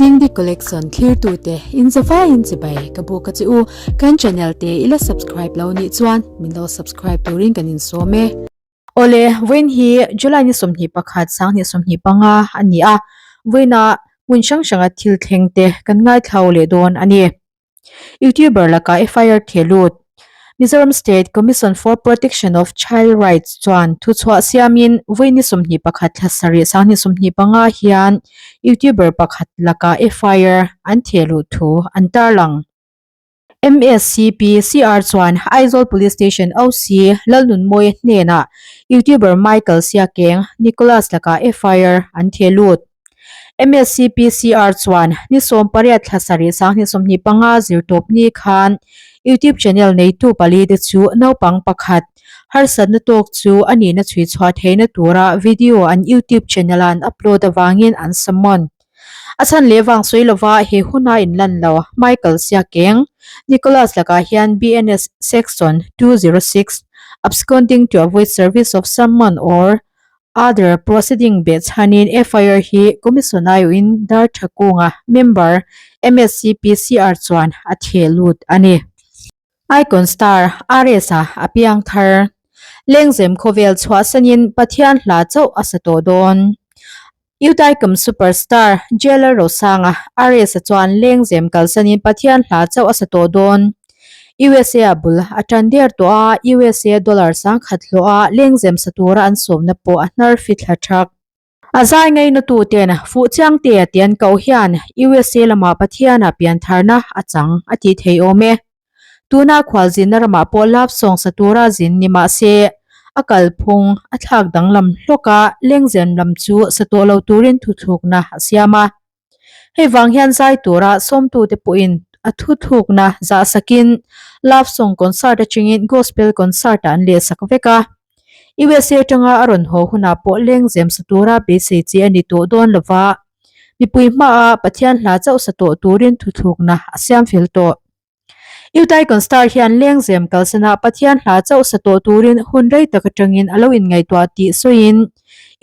Dingdi Collection thlirtute in zavaiin chibai ka buk a che u. Kan channel te i la subscribe lo nih chuan min lo subscribe turin kan insawm e. Awle, vawiin hi July ni 21 2025 a ni a, vawiinah hmun hrang hranga thil thleng te kan ngaithlau leh dawn a ni. YouTuber lakah FIR theh lut. Mizoram State Commission for Protection of Child Rights chuan thuchhuah siamin vawi ni 21 thla sarih 2025 hian YouTuber pakhat lakah FIR an theh luh thu an tarlang. MSCPCR chuan Aizawl Police Station OC Lalnunmawia hnenah YouTuber Michael Siakeng Nicholas lakah FIR an theh lut. MSCPCR chuan ni 18 thla sarih 2025 zirtawp ni khan YouTube channel neitu pali te chu naupang pakhat harsatna tawk chu a nihna chhui chhuah theihna tura video an YouTube channel-a an upload avangin an summon. A chhan leh vang sawi lova he huna inlan lo Michael Siakeng, Nicholas lakah hian BNS Section 206, Absconding to avoid service of summon or Other proceeding behchhanin FIR hi Commission aiawhin Darthakunga member MSCPCR chuan a theh lut a ni. Icon star RS-a a piang thar. Lengzem khawvel chhuahsanin Pathian hla chauh a sa tawh dawn. Utaikam superstar Jailer Rosanga RS-a chuan Lengzem kalsanin Pathian hla chauh a sa tawh dawn. USA a bul a tan der tawh a, USA dollar 10,000 hlawh a lengzem sa tura an sawmna pawh a hnar fi thla thak. A zai ngainatu ten fuh chiang te a ti an koh hian USA lamah Pathiana piantharna a chang a tih thei awm e. Tuna khualzinna ramah pawh love song sa tura zin ni mah se a kalphung a thlak danglam hlawk a, lengzem lam chu sa tawh lo turin thuthlukna a siam a. Hei vang hian zai tura sawmtute pawhin a thuthlukna zah sakin love song concert atangin gospel concert ah an lehsak vek a. USA atanga a rawn haw hunah pawh lengzem sa tura beisei chi a ni tawh dawn lova, mipui hmaah Pathian hla chauh sa tawh turin thuthlukna a siam fel tawh. Utaikon Star hian lengzem kalsana Pathian hla chauh sa tawh turin hun rei tak atangin a lo inngaihtuah tih sawiin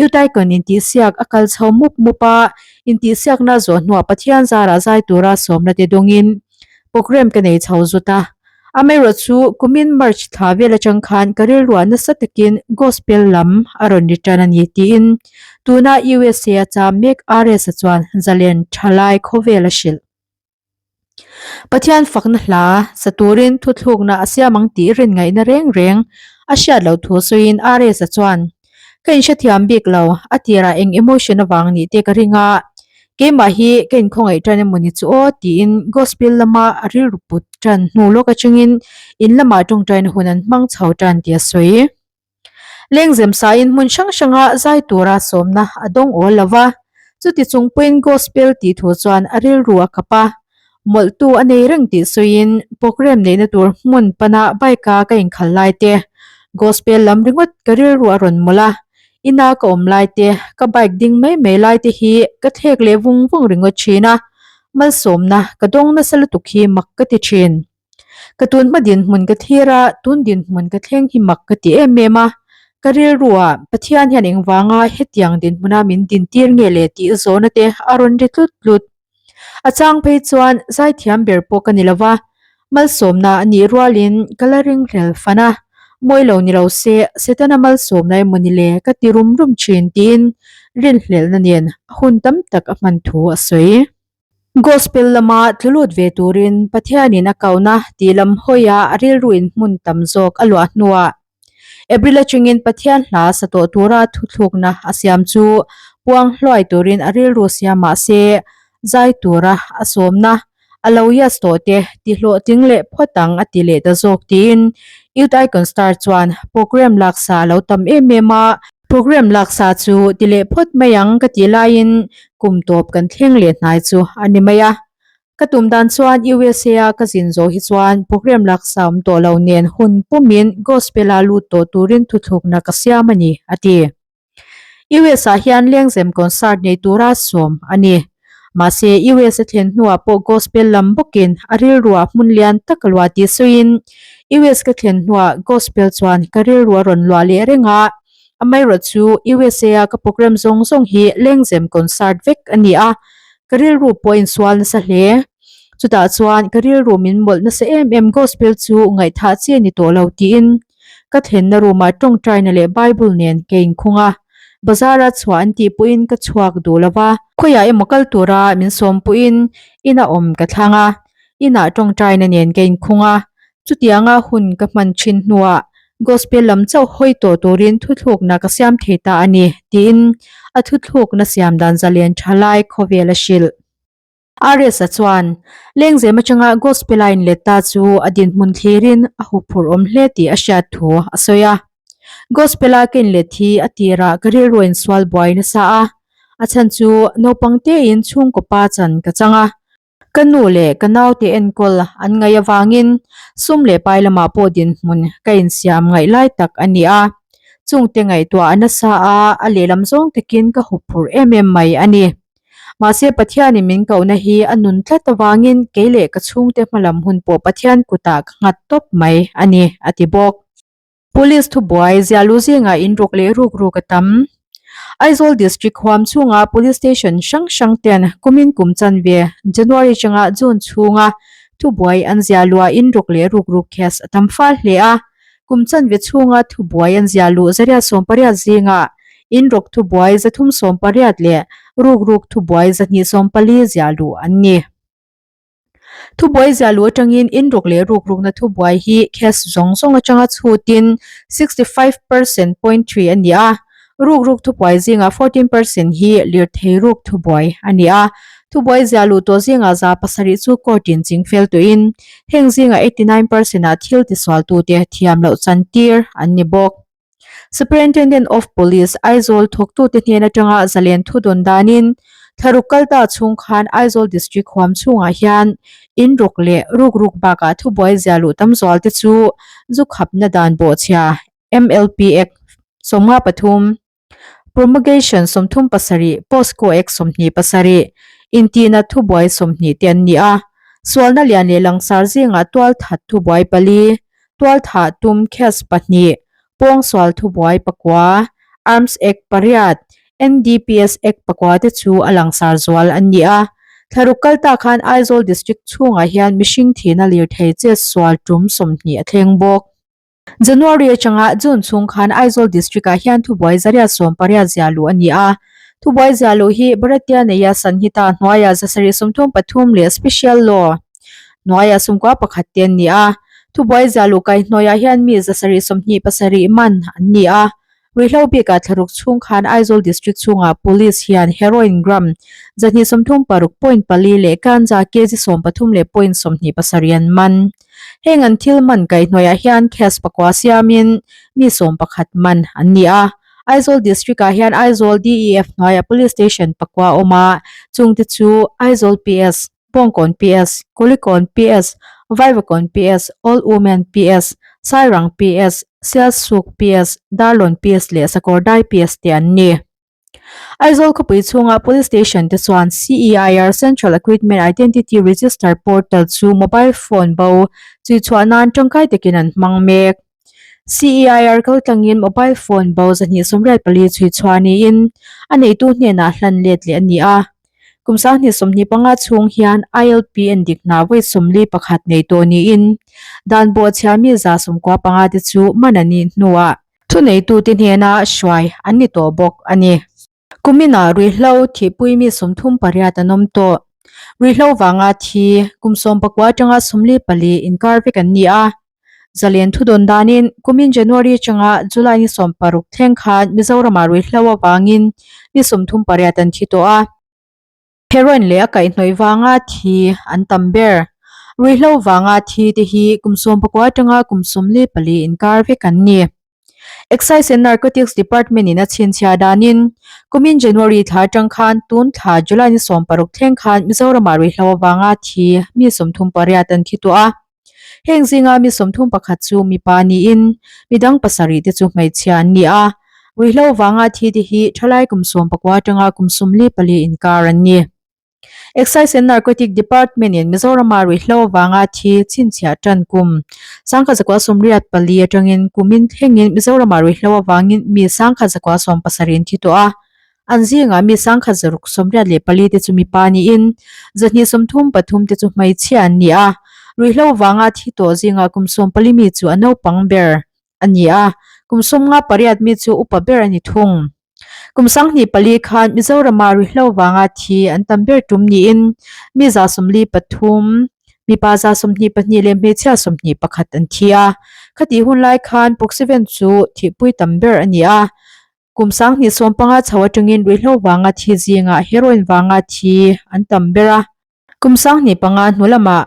Utaikon intihsiak a kal chho mup mup a, intihsiakna zawh hnuah Pathian zarah zai tura sawmna te dawngin programme ka nei chho zut a. Amaherawhchu kumin March thla vel atang khan ka rilruah nasa takin Gospel lam a rawn ri tan a ni tiin tuna USA a cham mek RS-a chuan zalen thalai khawvel a hrilh. Pathian fakna hla sa turin thuthlukna a siam ang tih rin ngaihna reng reng a hriat loh thu sawiin RS-a chuan, Ka inhrethiam bik lo, a tirah eng emotion avang nih te ka ring a, keimah hi ka inkhawngaih tan emaw ni chu aw tiin gospel lama a rilru put tan hnu lawk atangin in lamah tawngtaina hun an hmang chho tan tih a sawi. Lengzem sain hmun hrang hranga zai tura sawmna a dawng awl lo va, chuti chung pawhin Gospel tih thu chuan a rilru a kap a, mawlhtu a nei reng tih sawiin programme neihna tur hmun pana bike-a ka inkhal lai te, Gospel lam ringawt ka rilru a rawn mawlh a, ina ka awm lai te, ka bike ding mai mai lai te hi ka thlek leh vung vung ringawt thin a, malsawmna ka dawng nasa lutuk hi mak ka ti thin. Ka tun hma dinhmun ka thlir a, tun dinhmun ka thleng hi mak ka ti em em a. Ka rilruah Pathian hian engvanga hetiang dinhmuna min dintir nge le tih zawhna te a rawn ri tlut tlut. A chang phei chuan zaithiam ber pawh ka ni lo va, malsawmna a nih rualin ka la ringhlel fan a, mawi lo ni lo se Setana malsawmna emaw ni le ka ti rum rum thin tiin rinhlelhna nen a hun tam tak a hman thu a sawi. Gospel lama tlu lut ve turin Pathianin a kohna tih lam hawia a rilruin hmun tam zawk a luah hnuah April atangin Pathian hla sa tawh tura thuthlukna a siam chu puang hluai turin a rilru siam mah se zai tura a sawmna a lo yes tawh te ti hlawhtling leh phawt ang a ti leh ta zawk tiin Youth Icon Star chuan programme laksa a lo tam em em a. Programme laksa chu ti leh phawt mai ang ka tih laiin kum tawp kan thleng leh hnai chu a ni mai a. Ka tum dan chuan USA a ka zin zawh hi chuan programme laksa awm tawh lo nen hun pumin gospel a lut tawh turin thuthlukna ka siam a ni, a ti. US ah hian lengzem concert nei tura sawm a ni. Mahse US a thlen hnuah pawh gospel lam bawkin a rilruah hmun lian tak a luah tih sawiin US ka thlen hnuah gospel chuan ka rilru a rawn luah leh reng a, amaherawhchu USA a ka programme zawng zawng hi lengzem concert vek a ni a. Ka rilru pawh a insual nasa hle. Chutah chuan ka rilru min mawlh nasa em em Gospel chu ngaihthah chi a ni tawh lo tiin ka thlenna room ah tawngtaina leh Bible nen ka inkhung a. Bazar a chhuah an tih pawhin ka chhuak duh lo va. Khawiah emaw kal tura min sawm pawhin ina awm ka thlang a, inah tawngtaina nen ka inkhung a. Chutianga hun ka hman thin hnuah Gospel lam chauh hawi tawh turin thuthlukna ka siam thei ta a ni, tiin a thuthlukna siam dan zalen tha lai khawvel a hrilh. RS-a chuan Lengzem atanga Gospel a inlet ta chu a dinhmun thlirin a huphurh awm hle tih a hriat thu a sawi a. Gospel-a ka inlet hi a tirah ka rilru a insual buai nasa a, a chhan chu naupang tein chhungkaw pa chan ka chang a. Ka nu leh ka naute enkawl an ngaih avangin sum leh pai lamah pawh dinhmun ka insiam ngaih lai tak a ni a. Chungte ngaihtuah a nasa a, a lehlam zawng takin ka huphurh em em mai a ni. Mahse Pathianin min kohna hi a nun tlat avangin kei leh ka chhungte hmalam hun pawh Pathian kutah ka nghat tawp mai a ni, a ti bawk. Police thubuai ziahlu zingah inruk leh rukruk a tam. Aizawl District huam chhunga Police Station hrang hrang ten kumin kum chanve January atanga June chhunga thubuai an ziahluah inruk leh rukruk case a tam fal hle a. Kum chanve chhunga thubuai an ziahluh 180 zingah inruk thubuai 380 leh rukruk thubuai 240 ziahluh an ni. Thubuai ziahluh atangin inruk leh rukrukna thubuai hi case zawng zawng atanga chhutin 65% point three a ni a, rukruk thubuai zingah 14% hi lirthei ruk thubuai a ni a. Thubuai ziahluh tawh zingah 7% chu court-in chingfel tawhin heng zingah 89% ah thil tisualtute thiam loh chantir an ni bawk. Superintendent of Police, Aizawl thawktute hnen atanga zalen thu dawn danin thlaruk kalta chhung khan Aizawl District huam chhungah hian inruk leh rukruk bakah thubuai zia luh tam zual te chu zu khapna dan bawhchhia MLP Act 53, Promulgation 37, POSCO Act 27, intihna thubuai 20 te an ni a. Sualna lian leh langsar zingah tualthat thubuai pali, Tualthah tum case pahnih, pawngsual thubuai pakua, Arms Act pariat, NDPS Act pakua te chu a langsar zual an ni a. Thlaruk kal ta khan Aizawl District chhungah hian mihring thihna lirthei chetsual tum 20 a thleng bawk. January atanga June chhung khan Aizawl District-ah hian thubuai 180 ziah luh a ni a. Thubuai ziah luh hi Bharatiya Nyaya Sanhita hnuaia 733 leh Special Law hnuaia 11 te an ni a. Thubuai ziahluh kaihhnawihah hian mi 727 man an ni a. Ruihhlo bikah thlaruk chhung khan Aizawl District chhungah Police hian Heroin gram 236.4 leh Ganja kg 13.27 an man. Heng an thil man kaihhnawihah hian case pakua siamin mi 11 man an ni a. Aizawl District-ah hian Aizawl DEF hnuaiah Police Station pakua a awm a, chungte chu Aizawl PS, Bawngkawn PS, Kulikawn PS, Vaivakawn PS, All Women PS, Sairang PS, Sialsuk PS, Darlawn PS leh Sakawrdai PS te an ni. Aizawl khawpui chhunga Police Station te chuan CEIR Central Equipment Identity Register Portal chu mobile phone bo chhuichhuah nan tangkai takin an hmang mek. CEIR kaltlangin mobile phone bo 284 chhui chhuah niin a neitu hnenah hlan let leh a ni a. Kum 2025 chhung hian ILP endik hna vawi 41 nei tawh niin dan bawhchhia mi 95 te chu man a nih hnuah thuneitute hnena hruai an ni tawh bawk a ni. Kuminah ruihhlo thihpui mi 38 an awm tawh. Ruihhlo vanga thi kum 19 atanga 44 inkar vek an ni a. Zalen thudawn danin kumin January atanga July ni 16 thleng khan Mizoramah ruihhlo avangin mi 38 an thi tawh a. Heroin leh a kaihhnawih vanga thi an tam ber. Ruihhlo vanga thi te hi kum 19 atanga kum 44 inkar vek an ni. Excise and Narcotics Department in a chhinchhiah danin kumin January thla atang khan tun thla July ni 16 thleng khan Mizoramah ruihhlo avanga thi mi 38 an thi tawh a. Heng zinga mi 31 chu mipa niin midang pasarih te chu hmeichhia an ni a. Ruihhlo vanga thi te hi thalai kum 19 atanga kum 44 inkar an ni. Excise and Narcotic Department in Mizorama ruihhlo vanga thi chhinchhiah tan kum 1984 atangin kumin thlengin Mizorama ruihhlo avangin mi 1970 an thi tawh a. An zingah mi 1684 te chu mipa niin, 233 te chu hmeichhia an ni a. Ruihhlo vanga thi tawh zingah kum 14 mi chu a naupang ber a ni a, kum 58 mi chu upa ber a ni thung. Kum 24 khan Mizorama ruihhlo vanga thi an tam ber tum niin mi 43, mipa 22 leh hmeichhia 21 an thi a. Khatih hun lai khan Proxyven chu thihpui tam ber a ni a. Kum 2015 chho atangin ruihhlo vanga thi zingah heroin vanga thi an tam ber a. Kum 25 hnu lamah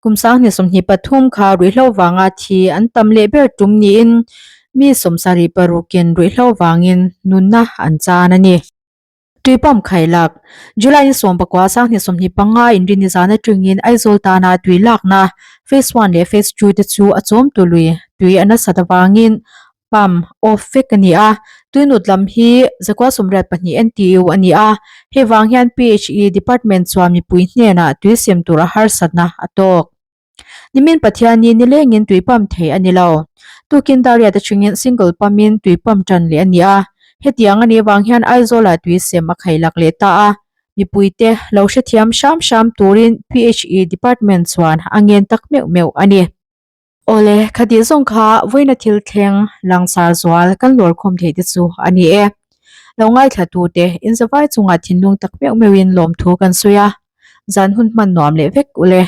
kum 2023 kha ruihhlo vanga thi an tam leh ber tum niin mi 76 in ruihhlo vangin nunna an chan a ni. Tui pump khailak, July ni 19 2025 inrinni zan atangin Aizawl tana tui lakna Phase one leh Phase two te chu a chawm tului tui a nasat avangin Pump off vek a ni a, tuinut lam hi zakua 84 NTU a ni a, hei vang hian PHE Department chuan mipui hnenah tui sem tur a harsatna a tawk. Nimin Pathianni nilengin tui pump thei a ni lo. Tukin Dariat atangin single pump in tui pump tan leh a ni a, hetiang a nih vang hian Aizawlah tui sem a khailak leh ta a, mipuite lo hrethiam hram hram turin PHE Department chuan a ngen tak meuh meuh a ni. Awle, khatih zawng kha vawiina thil thleng langsar zual kan lawr khawm theih te chu a ni e. Lo ngaithla tute inzavai chungah thinlung tak meuh meuhin lawmthu kan sawi a, zan hun hman nuam leh vek ule.